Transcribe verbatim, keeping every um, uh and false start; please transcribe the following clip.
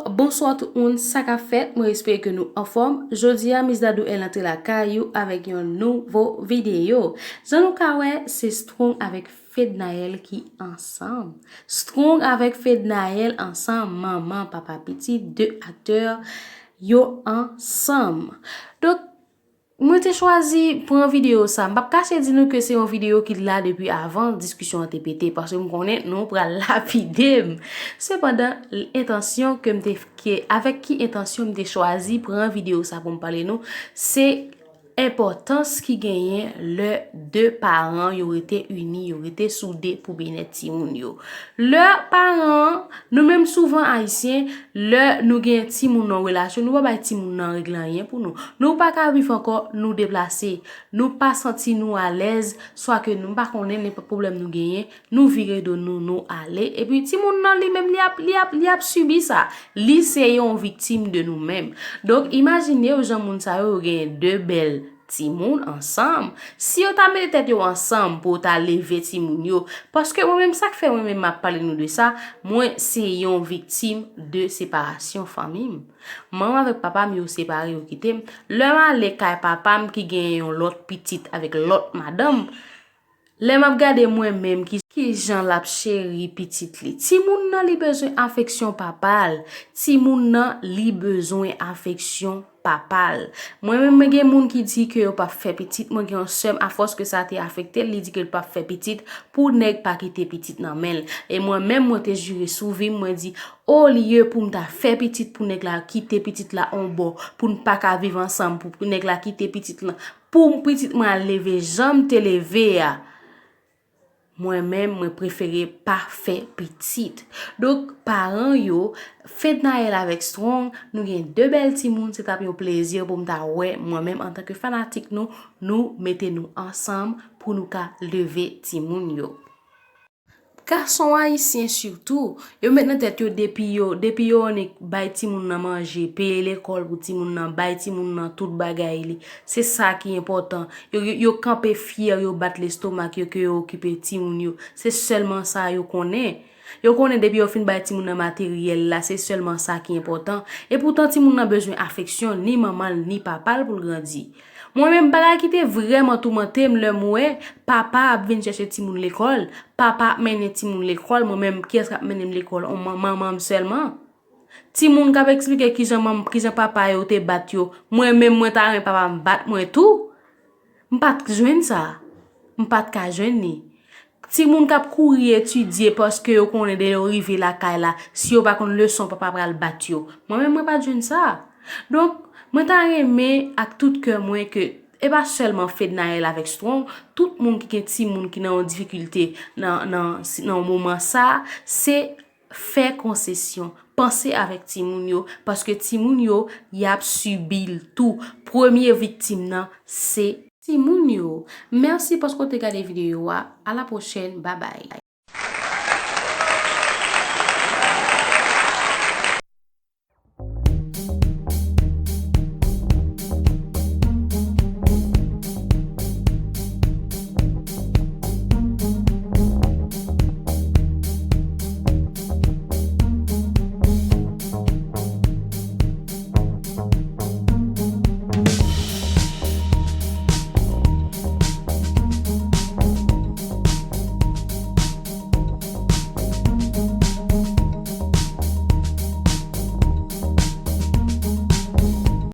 Bonswa tout moun, sa k ap fèt? Mwen espere ke nou anfòm. Jodi a, Miss Dadou elle antre lakay ou avèk yon nouvo videyo. Jan nou ka wè, se Strong avèk Fednaelle ki ansanm. Strong avèk Fednaelle ansanm, manman, papa, pitit, de aktè yo ansanm. Donk, mwen te chwazi pran videyo sa. M p ap kache di nou ke se yon videyo ki la depi avan diskisyon an te pete, paske m konnen nou pral lapide m. Sepandan, entansyon ke m te, ke, avèk ki entansyon m te chwazi pran videyo sa pou m pale nou, se enpòtans ki genyen lè de paran yo rete ini, yo rete soude pou byennèt timoun yo. Lè paran, nou menm souvan Ayisyen, lè nou gen timoun nan relasyon, nou pa bay timoun nan regle anyen pou nou. Nou pa ka viv ankò, nou deplase. Nou pa santi nou alèz, swa ke nou pa konnen nenpòt pwoblèm nou genyen, nou vire do nou, nou ale. Epi timoun nan li menm, li ap, li ap, li ap sibi sa. Li se yon viktim de nou menm. Donk, imajine w jan moun sa yo, yo genyen de bèl timoun ansanm. Si yo ta mete tèt yo ansanm pou yo ta leve timoun yo, paske mwen menm, sa k fè mwen menm m ap pale nou de sa, mwen se yon viktim de separasyon fanmi m. Manman avèk papa m yo separe, yo kite m. Lè m ale kay papa m ki gen yon lòt pitit avèk lòt madanm, lè m ap gade mwen menm ki, ki jan l ap cheri pitit li. Timoun nan li bezwen afeksyon papa l. Timoun nan li bezwen afeksyon papa l. Mwen menm, mwen gen moun ki di ke yo p ap fè pitit. Mwen gen yon sè m, afòs ke sa te afekte l, li di ke l p ap fè pitit pou nèg pa kite pitit nan men l. E mwen menm, mwen te jire sou vi m, mwen di, olye pou m ta fè pitit pou nèg la kite pitit la on bò, pou n pa ka viv ansanm, pou, pou nèg la kite pitit lan, pou m, pitit mwen al leve jan m te leve a. Mwen menm, mwen prefere pa fè pitit. Donk, paran yo, Fednaelle avèk Strong, nou gen de bèl timoun, se t ap yon plezi pou m ta wè mwen menm antanke fanatik nou, nou mete nou ansanm pou nou ka leve timoun yo. Gason ayisyen sitou, yo met nan tèt yo depi yo, depi yo annik bay timoun nan manje, peye lekòl pou timoun nan, bay timoun nan tout bagay li, se sa ki enpòtan. Yo, yo, yo kanpe fyè, yo bat lestomak yo ke yo okipe timoun yo. Se sèlman sa yo konnen. Yo konnen depi yo fin bay timoun nan materyèl la, se sèlman sa ki enpòtan. Epoutan, timoun nan bezwen afeksyon ni manman l, ni papa l pou l grandi. Mwen menm, bagay ki te vrèman toumante m lè m wè papa ap vin chèche timoun lekòl, papa ap mennen timoun lekòl, mwen menm, kiyès k ap mennen m lekòl? On man-, manman m sèlman. Timoun k ap eksplike kijan manm, kijan papa yo te bat yo. Mwen menm, mwen ta renmen papa m bat mwen tou. M pa t jwenn sa. M pa t ka jwenn li. Timoun k ap kouri etidye paske yo konnen lè yo rive lakay la, si yo pa konn leson, papa pral bat yo. Mwen menm, mwen pa t jwenn sa. Donk, mwen ta renmen ak tout kè mwen ke e pa sèlman Fednaelle avèk Strong, tout moun ki gen timoun ki nan yon difikilte nan, nan, nan yon moman sa, se fè konsesyon. Panse avèk timoun yo, paske timoun yo, y ap sibi l tou. Premye viktim nan, se timoun yo. Mèsi paske w te gade videyo a. A la pwochèn. Babay.